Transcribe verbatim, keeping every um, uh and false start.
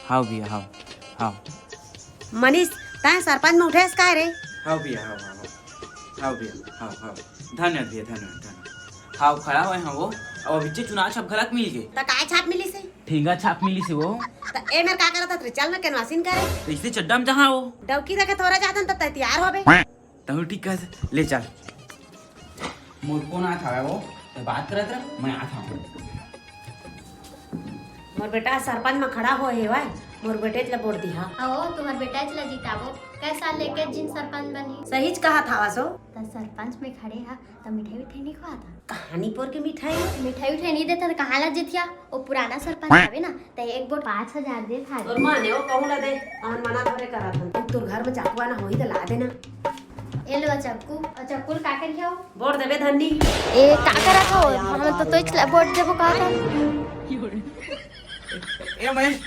हाव भैया, हाव, हाव। मनीष, तैं सरपंच में उठे हस काय रे? हाव भैया, हाव, हाव, हाव। हाव भैया, हाव, हाव। धन्यवाद भैया, धन्यवाद, धन्यवाद। हाव, खड़ा होय हँव वो। अब अभिच्चे चुनाव छाप घलक मिल गे। त काय छाप मिलिस हे? ठेंगा छाप मिलिस हे वो। त ए मेर का करत हस रे? चल ना, केनवासिन करे। त इसे चड्डा में जहाँ वो। डौकी देखे थोरा जातन त तैं तियार होबे। तहूँ ठीक कहे हस, ले चल। मोर फोन आत हवय वो, तैं बात करत रह, मैं आत हँव। मोर बेटा सरपंच म खड़ा होय हेवय, मोर बेटेच ल वोट दिहा। अहो, तुम्हर बेटेच ल जिताबो, कै साल ले एकेच झिन सरपंच बनही। सहीच कहत हवस ओ। त सरपंच में खड़े हा, त मिठाई उठाई नइ खवात हा? कहानी पोर के मिठाई? मिठाई उठाई नइ देता त कहाँ ला जितिया? ओ पुराना सरपंच हवे ना, त एक वोट पाँच हजार देत हावे। तोर मन हे, ओ कहूँ ला दे, हमन मना थोरे करत हन। तोर घर में चाकू आना होही त ला देना। ए लो चक्कू, अउ चक्कू ल का करिहव? वोट देबे धन्नी। ए, का करत हो? हमन तो तोइच ला वोट देबो का कर? ए महेश,